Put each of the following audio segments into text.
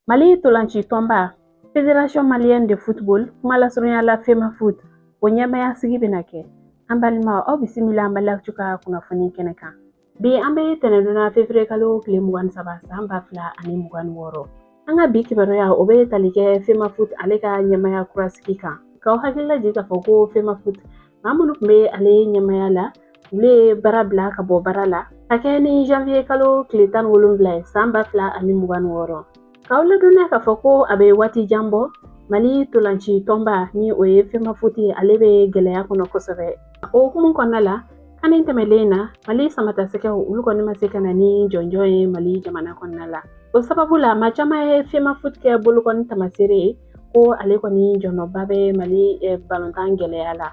Mali ntolanci tɔnba, Fédération malienne de football, kuma lasurunya la FEMAFOOT, o ɲɛmaya sigi bɛna kɛ. An balimaw, aw bisimila Mali Actu ka kunnafoni kɛnɛ kan. Bi an bɛ tɛnɛndon février kalo tile 23 san 2026. An ka bi kibaruya, o bɛ tali kɛ FEMAFOOT ale ka ɲɛmaya kura sigi kan. K'aw hakili lajigin k'a fɔ ko FEMAFOOT, maa minnu tun bɛ ale ɲɛmaya la, olu ye baara bila ka bɔ baara la ka kɛ ni janvier kalo tile 17 ye san 2026. K'aw ladɔnniya k'a fɔ ko a bɛ waati jan bɔ, Mali ntolanci tɔnba ni o ye FEMAFOOT ye, ale bɛ gɛlɛya kɔnɔ kosɛbɛ. O hukumu kɔnɔna la, CAN tɛmɛlen na, Mali samatasɛgɛw, olu kɔni ma se ka na ni jɔnjɔn ye Mali jamana kɔnɔna la. O sababu la, maa caman ye FEMAFOOT kɛ bolokɔni tamaseere ye ko ale kɔni jɔnɔba bɛ Mali balontan gɛlɛya la.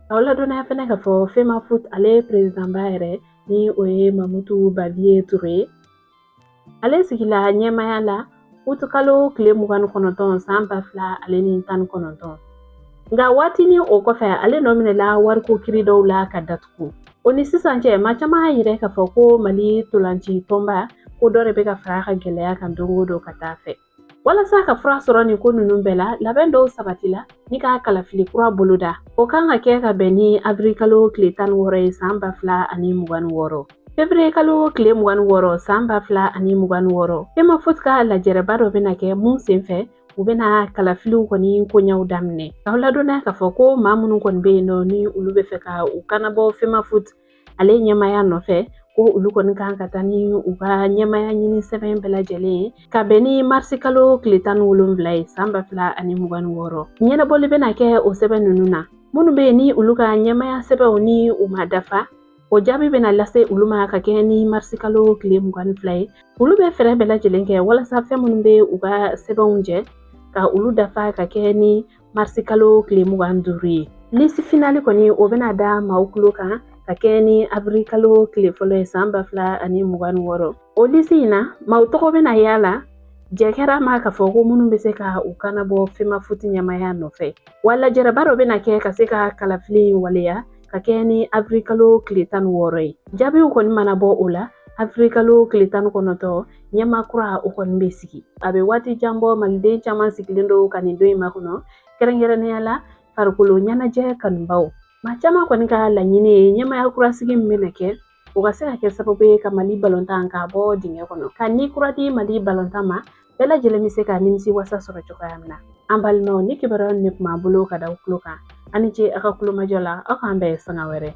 K'aw ladɔnniya fɛnɛ k'a fɔ FEMAFOOT ale perezidanba yɛrɛ, ni o ye Mamutu Baviye Ture ye, ale sigila ɲɛmaya la utukalo tile 29 san 2019. Nka waatinin o kɔfɛ, ale nɔ minɛla wariko kiri dɔw la ka datugu. O ni sisan cɛ, maa caman y'a yira k'a fɔ ko Mali ntolanci tɔnba, ko dɔ de bɛ ka fara a ka gɛlɛya kan don o don ka taa fɛ. Walasa ka fura sɔrɔ nin ko ninnu bɛɛ la, labɛn dɔw sabatila ni ka kalafili kura boloda. O kan ka kɛ ka bɛn ni avril kalo tile 16 ye san 2026. Février kalo tile 26 san 2026, FEMAFOOT ka lajɛrɛba dɔ bɛna kɛ mun senfɛ, u bɛna kalafiliw kɔni koɲɛw daminɛ. K'aw ladɔnniya k'a fɔ ko maa minnu kɔni bɛ yen nɔ, ni olu bɛ fɛ ka u kanabɔ FEMAFOOT ale ɲɛmaya nɔfɛ, ko olu kɔni kan ka taa ni u ka ɲɛmaya ɲini sɛbɛn bɛɛ lajɛlen ye ka bɛn ni marisi kalo tile 17 ye san 2026. Ɲɛnabɔli bɛna kɛ o sɛbɛn ninnu na. Minnu bɛ yen ni olu ka ɲɛmaya sɛbɛnw ni u ma dafa, o jaabi bɛna lase olu ma ka kɛ ni marisi kalo tile 22 ye. Olu bɛ fɛɛrɛ bɛɛ lajɛlen kɛ walasa fɛn minnu bɛ u ka sɛbɛnw jɛ, ka olu dafa ka kɛ ni marisi kalo tile 25 ye. Liste finale kɔni, o bɛna da maaw tulo kan ka kɛ ni avril kalo tile fɔlɔ ye san 2026. O liste in na, maaw tɔgɔ bɛna y'a la. Jɛ kɛra ma k'a fɔ ko minnu bɛ se ka u kanabɔ FEMAFOOT ɲɛmaya nɔfɛ. Wa lajɛrɛba dɔ bɛna kɛ ka se ka kalafili in waleya ka kɛ ni avril kalo tile 16 ye. Jaabiw kɔni mana bɔ o la, avril kalo tile 19, ɲɛma kura o kɔni bɛ sigi. A bɛ waati jan bɔ, maliden caman sigilen don ka nin don in makɔnɔ, kɛrɛnkɛrɛnnenya la farikolo ɲɛnajɛ kanubaw. Maa caman kɔni ka laɲini ye ɲɛmaya kura sigi min bɛna kɛ, o ka se ka kɛ sababu ye ka Mali balontan k'a bɔ dingɛ kɔnɔ, ka ni kura di Mali balontan ma, bɛɛ lajɛlen bɛ se ka nimisi wasa sɔrɔ cogoya min na. An balimaw, ni kibaruya nin de tun b'an bolo ka da aw tulo kan. Aw ni ce aw ka kulomajɔ la. Aw k'an bɛn sanga wɛrɛ.